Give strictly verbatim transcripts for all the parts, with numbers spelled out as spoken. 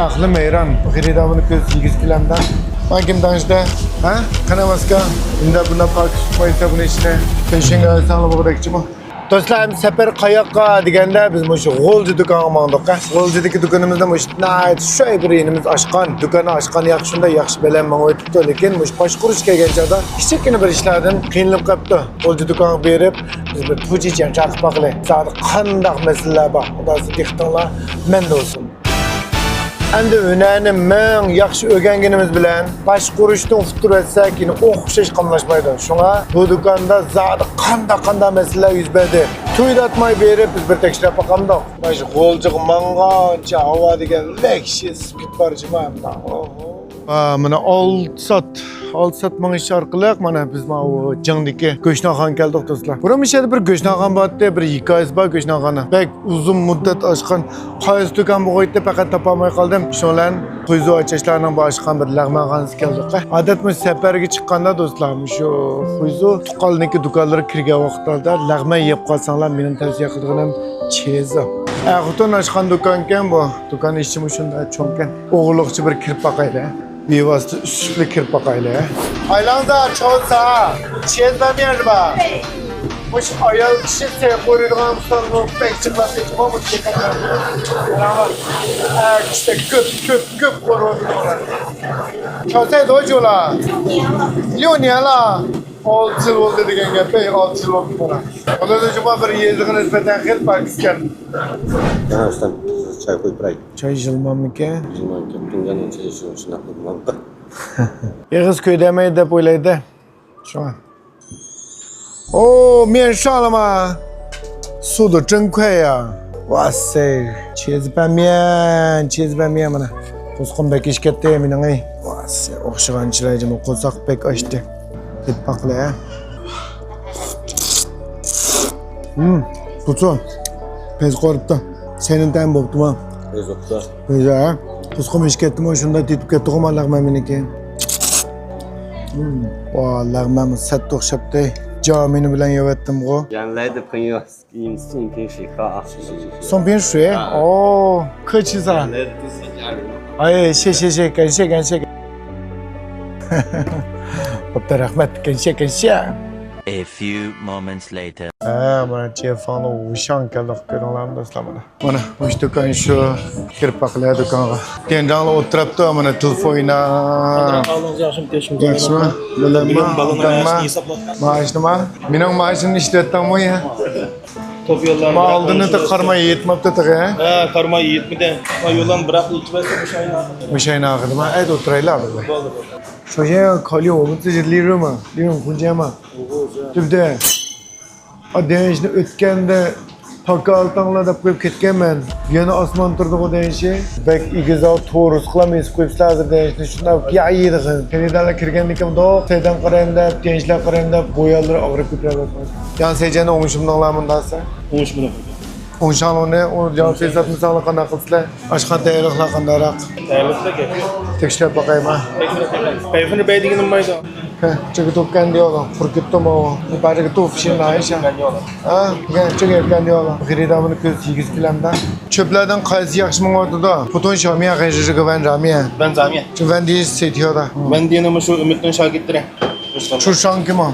ئەقلىم ھەيران. خېرىدارنى كۆز يېگۈسى كېلەمدۇ؟ مانا كىم داڭشىدا؟ ھە؟ قېنى ماسكا؟ ئۇنداق بۇنداق پاكىت تۇتمايسا بۇنى ئىچىنى. پېشىڭگە ئالساڭلا بولغۇدەكچىمۇ؟ دوستلار، ئەمدى سەپەر قاياققا دېگەندە، بىز مۇشۇ غۇلجا دۇكانغا ماڭدۇق. غۇلجىدىكى دۇكىنىمىزدا مۇشۇ ناھايىتى شۇ بىر يېنىمىز ئاچقان. دۇكاننى ئاچقان ياخشى، شۇنداق ياخشى بەلەن مېڭىۋېتىپتۇ. لېكىن مۇشۇ باشقۇرۇش كەلگەن چاغدا كىچىككىنە بىر ئىشلاردىن قىينىلىپ قاپتۇ. غۇلجا دۇكانغا بېرىپ، بىز بىر پۇجى جەڭ چاقىپ باقىلى. زادى قانداق مەسىلىلەر بار؟ خۇداسى دىققىتىڭلار مەندە بولسۇن. ئەمدى ھۈنەرنى مىڭ ياخشى ئۆگەنگىنىمىز بىلەن باشقۇرۇشنى ئۇتتۇرۇۋەتسەك، يەنە ئوخشاش قاملاشمايدۇ. شۇڭا بۇ دۇكاندا زادى قانداق-قانداق مەسىلىلەر يۈز بەردى. تۇيداتماي بېرىپ بىز بىر تەكشۈرۈپ باقامدۇق. مانا شۇ غۇلجىغا ماڭغانچە ھاۋا دېگەن ۋەھشىي سۈپۈت بار جۇما ئەمدى. ئوھو. ھا، مانا ئالتە سائەت، ئالتە سائەت مېڭىش ئارقىلىق مانا بىز ماۋۇ جىڭدىكى گۆشنانخانىغا كەلدۇق، دوستلار. بۇرۇن مۇشۇ يەردە بىر گۆشنانخانا بار ئىدى، بىر ھېكايىسى بار گۆشنانخانا. بەك ئۇزۇن مۇددەت ئاچقان، قايسى دۇكان بولغىيتتى، پەقەت تاپالماي قالدىم. شۇنىڭ بىلەن خۇيزۇ ئاچاشلارنىڭ بار ئاچقان بىر لەغمەنخانىسىغا كەلدۇق. ئادەتتە مۇشۇ سەپەرگە چىققاندا، دوستلار، مۇشۇ خۇيزۇ تۇغقانلىرىنىڭكى دۇكانلىرىغا كىرگەن ۋاقىتلاردا لەغمەن يەپ قالساڭلار، مېنىڭ تەۋسىيە قىلىدىغىنىم چېزا. ئەر خوتۇن ئاچقان دۇكانكەن بۇ. دۇكان ئىچىمۇ شۇنداق چوڭكەن. ئوغرىلىقچە بىر كىرىپ باقايلى. بىۋاسىتە ئۈسۈپلا كىرىپ باقايلى. ئايلاڭزا چوسا، چېزا بەرمەيدىما؟ مۇشۇ ئايال كىشى سەي قورۇيدىغان بولسا، بەك جىقلاپ كېتىدىغۇ بۇ چېكەتلەر. ئەر كىشىدەك كۆپ، كۆپ، كۆپ قورۇيدۇ. چوسا دوجۇلا. ليۇنيەلا. ئالتە يىل بولدى دېگەن گەپ، ئەي، ئالتە يىل بولدى. ئۇلاردا جۇما بىر يېزىغا نىسبەتەن خېلى پاكىز ئىكەن. ھە، ئۇستام، چاي قۇيۇپ بېرەي. چاي جىلماممىكەن؟ جىلماممىكەن. تۇڭگاننىڭ چېيى شۇ، شۇنداق بولمامدۇ؟ ئېغىز كۆيدۈرمەيدۇ دەپ ئويلايدۇ. شۇڭا. ئو، ميەن شاڭلىما. سۇدۇ جېڭ كۇەي يا. ۋاسسەي. چېزا بەرمىيەن، چېزا بەرمىيەن مانا. قورسىقىم بەك ئېچىپ كەتتى مېنىڭ، ئەي. ۋاسسەي، ئوخشىغان چىراي جۇما، قورساق بەك ئاچتى. دەپ باقلى، ھە. ھىم، بۇچۇ. پەيزى قورۇپتۇ. سېنىڭ تەم بوپتۇما؟ پەيزى بوپتۇ. پەيزى، ھە؟ قورسىقىم ئېچىپ كەتتىمۇ، شۇنداق تېتىپ كەتتىغۇ مانا لەغمەن مېنىڭكى. ھىم، ۋا، لەغمەنمۇ سەت ئوخشاپتۇ. جامىنى بىلەن يەۋەتتىمغۇ. 原来的朋友，你送瓶水喝啊。送瓶水？啊。哦，客气啥？原来的朋友。哎，谢谢谢，感谢感谢。 بوپتۇ، رەھمەت. كەنشە، كەنشە. A few moments later. ھە، مانا جيفاڭلار ۋۇشاڭ كەلدۇق، كۆرۈڭلارمۇ دوستلار مانا. مانا مۇشۇ دۇكان شۇ، كىرىپ باقىلى دۇكانغا. دىيەنجاڭلار ئولتۇرۇپتۇ، مانا تېلېفون ئويناپ. ھالىڭىز ياخشىمۇ، كەچمۇ؟ ياخشىمۇ؟ بىلەنمۇ؟ بۈگۈن بالىنىڭ مائاشىنى ھېسابلاپ. مائاشنىمۇ؟ مېنىڭ مائاشىمنى ئىشلەتتىڭمۇ يا؟ توپ يوللارنى ما بىراق ئالدىنى قويۇشى قارماي يېتىپتۇ تېخى، ھە؟ ھە، قارماي يېتمىدى. ما يوللارنى بىراق ئېيتىۋەرسە مۇشۇ ئاينى ئاخىرىدا. مۇشۇ ئاينى ئاخىرىدا ما ئەيدە ئولتۇرايلى ئاخىرىدا. بولدى، بولدى. شۇ يەر كالىيو، بۇ تېز لىرىما؟ لىرىم خۇنجيەما. دېڭىزنى ئۆتكەندە پاكا ئالتاڭلار دەپ قويۇپ كەتكەنمەن. يەنە ئاسمان تۇردىغۇ دېڭىزى. بەك ئېگىز ئاۋۇ، تورۇس قىلام ئېسىپ قويۇپسىلەر ھازىر دېڭىزنى. شۇنداق يايىدىغىن. خېرىدارلار كىرگەندىكىن دوق، سەيدان قارايمەن دەپ، دېڭىزلار قارايمەن دەپ، بويانلىرى ئاغرىپ كېتىۋاتىدۇ. يان سەيجەننى ئوڭشىمىدىڭلارمۇ مۇنداقسا؟ ئوڭشىمىدىم. ئوڭشاڭلارنى، ئۇ يان سېساتمىساڭلار قانداق قىلىسىلەر؟ ئاشقان تەييارلىقلار قانداقراق؟ تەييارلىقتا گەپ يوق. تەكشۈرۈپ باقايما؟ تەكشۈرۈپ باقايما. بەيفىنى بەي دېگىنىم بايدۇ. ھە، چىگە توككەن دىيالو، قۇرۇپ كېتىپتۇمۇ؟ بەرگە توپ شىن ئايشا. ھە، گەن چىگە يەتكەن دىيالو. خېرىدار بۇنى كۆز يېگۈسى كېلەمدە. چۆپلەردىن قايسى ياخشى ماڭىۋاتىدۇ؟ پۇتۇن شامىيە غەيرىگە ۋەن رامىيە. ۋەن زامىيە. چۆ ۋەن دېيىش سېتىيادا. ۋەن دېگىنى مۇشۇ ئۈمىدنىڭ شاگىرتلىرى. چۇشاڭ كىم ئۇ؟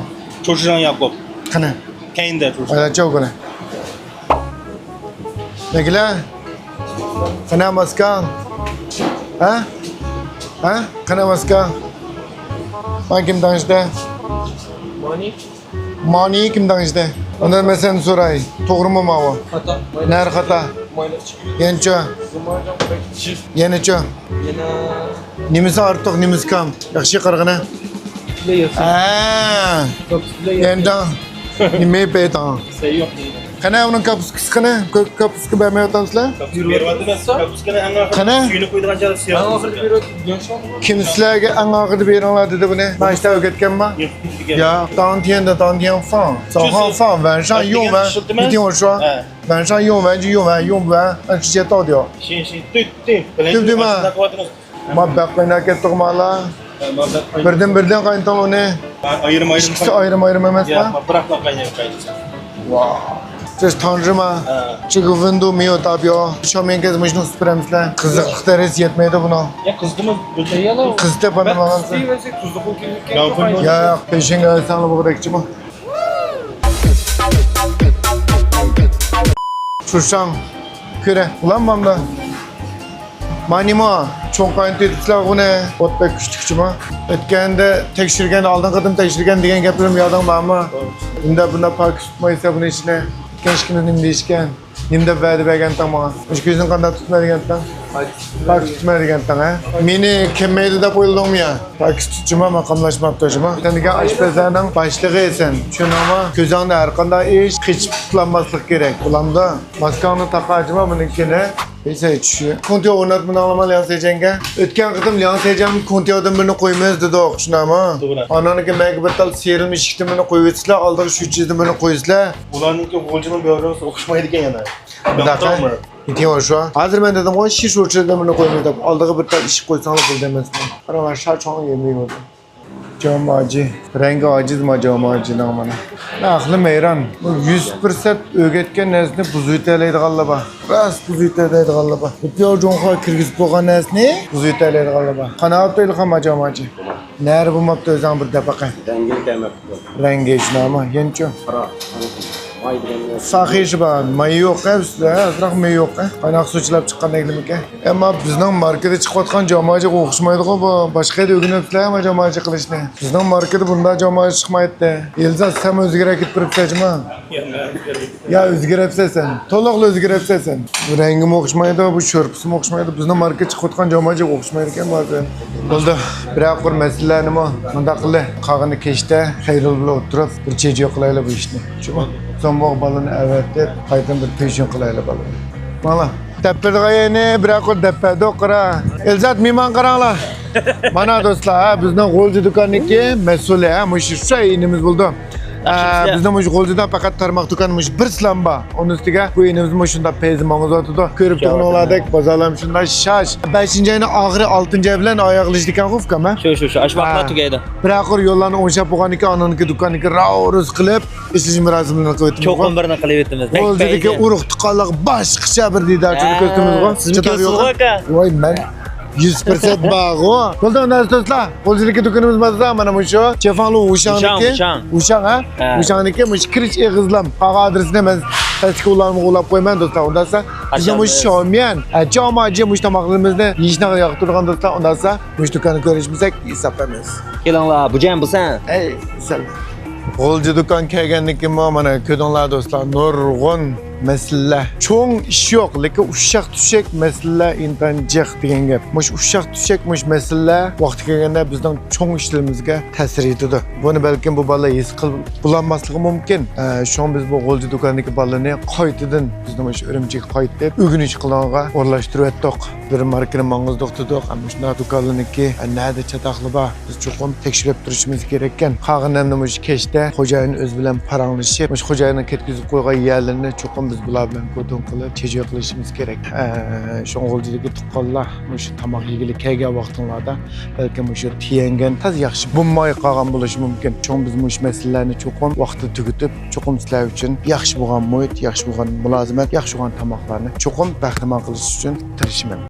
چۇشاڭ ياقۇپ. قېنى؟ كەينىدە چۇشاڭ. ئەلەچچە ئۇ كۈنى. نەگىلە؟ قېنى ماسكا؟ ھە؟ ھە؟ قېنى ماسكا؟ مانا كىم داڭشىدى؟ مانى؟ مانى كىم داڭشىدى؟ ئاندىن مەن سەندىن سوراي، توغرىمۇ ماۋۇ؟ خاتا. نەرە خاتا؟ يەنىچۇ؟ يەنىچۇ؟ يەنە نېمىسى ئارتۇق، نېمىسى كام؟ ياخشى قارىغىنە. ھە. يەنىچۇ؟ نېمە پېتىڭ؟ قېنى ئۇنىڭ كاپۇسكىسى قېنى؟ كاپۇسكا بەرمەيۋاتامسىلەر؟ كاپۇسكا بېرىۋاتىمىز. كاپۇسكىنى ئەڭ ئاخىرىدا، قېنى؟ سۈيىنى قويىدىغان جايدا سۈيى. ئەڭ ئاخىرىدا بېرىۋاتىمىز. كىم سىلەرگە ئەڭ ئاخىرىدا بېرىڭلار دېدى بۇنى؟ مانا ئىشتا ئۆگەتكەنما؟ ياق، دېگەن. ياق، 当天的当天放. 早上放，晚上用完，一定会说。 ھە. 晚上用完就用完，用不完，按时间倒掉。行，行，对，对，本来就对不对嘛？ ما بەك قايناپ كەتتىغۇ مالا. بىردىن بىردىن قاينىتىڭ ئۇنى. ئايرىم ئايرىم. ئىككىسى ئايرىم ئايرىم ئەمەسما؟ ياق، بىراقلا قايناپ قاينىتىڭ. ۋاھ. 这是汤汁吗？这个温度没有达标，上面应该怎么弄 سۈپۈرەمسىلەر؟ قىزىقلىق دەرىجىسى يەتمەيدۇ بۇنىڭ. يا قىزىتىمىز بىلدۈرۈيەلەر. قىزىتىپ ئاندىن ماڭامسىز؟ ياق، پېشىڭگە ئالساڭلار بولغۇدەكچىمۇ؟ چۇرشاڭ كۆرە ئۇلانمامدا. مانىمۇ چوڭ قاينىتىۋېتىپسىلەر بۇنى. ئوت بەك كۈچلۈكچىمۇ؟ ئۆتكەندە تەكشۈرگەن، ئالدىنقى قېتىم تەكشۈرگەن دېگەن گەپلىرىم يادىڭ بارمۇ؟ بۇنداق، بۇنداق پاكىز تۇتمايسىلەر بۇنى ئىچىنى. ئۆتكەن ئىككىمىز نېمە دېيىشكەن؟ نېمە دەپ ۋەدە بەرگەنتىڭ ماڭا؟ مۇشۇ كۆزۈڭنى قانداق تۇتما دېگەنتىڭ؟ پاكىز تۇتما دېگەنتىڭ، ھە؟ مېنى كەممەيدۇ دەپ ئويلىدىڭمۇ يا؟ پاكىز تۇتچىما، ما قاملاشماپتۇ شۇما. سەن دېگەن ئاشپەزلەرنىڭ باشلىقى سەن، چۈشەندىڭمۇ؟ كۆزۈڭدە ھەر قانداق ئىش قېچىپ قۇتۇلالماسلىق كېرەك، بولامدۇ؟ ماسكاڭنى تاقاجىما بۇنىڭكىنى. ھېسەي چۈشى. كونتيو ئورناتمىدىڭلارمۇ لياڭ سەيجەنگە؟ ئۆتكەن قېتىم لياڭ سەيجەن كونتيودىن بىرنى قويىمىز دېدۇق، شۇنداقمۇ؟ توغرا. ئانىڭكى مەگە بىر تال سېرىلما ئىشىكتىن بىرنى قويۇۋېتىسىلەر، ئالدىغا شۈيچىزدىن بىرنى قويىسىلەر. ئۇلارنىڭكى غۇلجىنىڭ بىر ئوخشىمايدىكەن يەنە. بۇنداق، ھە؟ ھازىر مەن دېدىمغۇ، شىش ئۇچىدىن بىرنى قويىمىز دەپ، ئالدىغا بىر تال ئىشىك قويساڭلار بولدى ئەمەسمۇ؟ قاراڭلار، شا چوڭ يېمەي بولدى. جاماجى. رەڭگى ئاجىز ما جاماجىنىڭ مانا. ئەقلىم ھەيران. بۇ يۈز پىرسەنت ئۆگەتكەن نەرسىنى بۇزۇۋېتەلەيدىغانلار بار. راست بۇزۇۋېتەلەيدىغانلار بار. بۇ پياۋ جۇڭخۇا كىرگۈزۈپ قويغان نەرسىنى بۇزۇۋېتەلەيدىغانلار بار. قانداق بوپتۇ ئىلھام ما جاماجى؟ نەرى بولماپتۇ ئۆزۈڭ بىر دەپ باقاي. رەڭگى كەمەپتۇ. رەڭگى شۇنداقمۇ؟ يەنىچۇ؟ قارا. ساقىيىشى بار. ماي يوق ئە ئۈستىدە، ئازراق ماي يوق ئە. قايناق سۇ چىلاپ چىققاندەكلىمىكەن؟ ئەمما بىزنىڭ ماركىدا چىقىۋاتقان جاماجىغا ئوخشىمايدىغۇ بۇ. باشقا يەردە ئۆگىنىۋېتىپسىلەر ما جاماجى قىلىشنى. بىزنىڭ ماركىدا بۇنداق جاماجى چىقمايتتى. ئېلزات، سەن ئۆزگىرەپ كېتىپ بېرىپسەن جۇما. يا ئۆزگىرەپسەن سەن. تولۇقلا ئۆزگىرەپسەن سەن. رەڭگىمۇ ئوخشىمايدۇ، بۇ شورپىسىمۇ ئوخشىمايدۇ. بىزنىڭ ماركىدا چىقىۋاتقان جاماجىغا ئوخشىمايدىكەن بەزى. بولدى. بىرەر قۇر مەسىلىلەرنىمۇ مۇنداق قىلدى. قالغىنى كەچتە خەيرۇللا بىلەن ئولتۇرۇپ بىر چېجيو قىلايلى بۇ ئىشنى. شۇ زومبۇغ بالىنى ئەۋەتىپ، قايتىدىن بىر پېشىن قىلايلى بالىنى. ماڭلا. دەپ بەردىغان يەرنى بىرەر قۇر دەپ بەردۇق، قارا. ئېلزات، مېھمان قاراڭلار. مانا دوستلار، ھە، بىزنىڭ غۇلجا دۇكاننىڭكى مەسئۇلى، ھە، مۇشۇ شۇ ئىنىمىز بولىدۇ. ئە، بىزنىڭ مۇشۇ غۇلجىدا پەقەت تارماق دۇكان مۇشۇ بىرسىلا بار. ئۇنىڭ ئۈستىگە بۇ ئىنىمىزمۇ شۇنداق پەيزى ماڭغۇزۇۋاتىدۇ. كۆرۈپ تۇرغىنىڭلاردەك بازارلارمۇ شۇنداق شاش. بەشىنچى ئاينىڭ ئاخىرى، ئالتىنچى ئاي بىلەن ئاياغلىشىدىكەن ئۇكام، ھە؟ شۇ، شۇ، شۇ. ئاشۇ ۋاقىتلار تۈگەيدۇ. بىرەر قۇر يوللارنى ئوڭشاپ بولغاندىن كېيىن ئانىڭكى دۇكاننىڭكى راۋرۇس قىلىپ ئېچىلىش مۇراسىمىنى قىلىۋېتىمىز. چوقۇم بىرنى قىلىۋېتىمىز. غۇلجىدىكى ئۇرۇق تۇغقانلارغا باشقىچە بىر دىدارچىلىق كۆرسىتىمىزغۇ. سىزمۇ كېلىسىزغۇ ئاكا؟ ۋاي مەن يۈز پىرسەنت بارغۇ. بولدى، ئۇنداق دوستلار. غۇلجىدىكى دۇكىنىمىز بارسا، مانا مۇشۇ چېفاڭلۇ ۋۇشاڭنىڭكى. ۋۇشاڭ، ۋۇشاڭ. ۋۇشاڭ، ھە؟ ھە. ۋۇشاڭنىڭكى مۇشۇ كىرىش ئېغىزلام. قالغان ئادرېسىنى مەن پەستىكى ئۇلارغا ئۇلاپ قويىمەن دوستلار. ئۇنداقسا بىزنىڭ مۇشۇ شاۋميەن، ھە، جاۋماجى مۇشۇ تاماقلىرىمىزنى يېيىشنى ياقتۇرىدىغان دوستلار، ئۇنداقسا مۇشۇ دۇكاننى كۆرۈشمىسەك ھېساب ئەمەس. كېلىڭلار، بۇ جەم بۇ سەن. ئەي، سەن. غۇلجا دۇكان كەلگەندىن كېيىنمۇ مانا كۆردۈڭلار دوستلار، نۇرغۇن مەسىلىلەر. چوڭ ئىش يوق، لېكىن ئۇششاق-چۈششەك مەسىلىلەر ئىنتايىن جىق دېگەن گەپ. مۇشۇ ئۇششاق-چۈششەك مۇشۇ مەسىلىلەر ۋاقتى كەلگەندە بىزنىڭ چوڭ ئىشلىرىمىزگە تەسىر يېتىدۇ. بۇنى بەلكىم بۇ بالىلار ھېس قىلىپ بولالماسلىقى مۇمكىن. ئە، شۇڭا بىز بۇ غۇلجا دۇكاندىكى بالىلارنى قايتىدىن بىزنىڭ مۇشۇ ئۈرۈمچىگە قايتىپ ئۆگىنىش قىلغانغا ئورۇنلاشتۇرۇۋەتتۇق. بىر ماركىنى ماڭغۇزدۇق دېدۇق، ئەمما شۇنداق دۇكانلارنىڭكى، ئە، نەدە چاتاقلىرى بار؟ بىز چوقۇم تەكشۈرۈپ تۇرۇشىمىز كېرەككەن. قالغىنىنى مۇشۇ كەچتە خوجايىن ئۆزى بىلەن پاراڭلىشىپ، مۇشۇ خوجايىننىڭ كەتكۈزۈپ قويغان يەرلىرىنى چوقۇم بىز بۇلار بىلەن كوتۇن قىلىپ، چېجيو قىلىشىمىز كېرەك. ئە، شۇڭا غۇلجىدىكى تۇغقانلار مۇشۇ تاماق يېگىلى كەلگەن ۋاقتىڭلاردا بەلكىم مۇشۇ تيەنگەن تازا ياخشى بولماي قالغان بولۇشى مۇمكىن. شۇڭا بىز مۇشۇ مەسىلىلەرنى چوقۇم ۋاقتىدا تۈگىتىپ، چوقۇم سىلەر ئۈچۈن ياخشى بولغان مۇھىت، ياخشى بولغان مۇلازىمەت، ياخشى بولغان تاماقلارنى چوقۇم بەھرىمەن قىلىش ئۈچۈن تىرىشىمەن.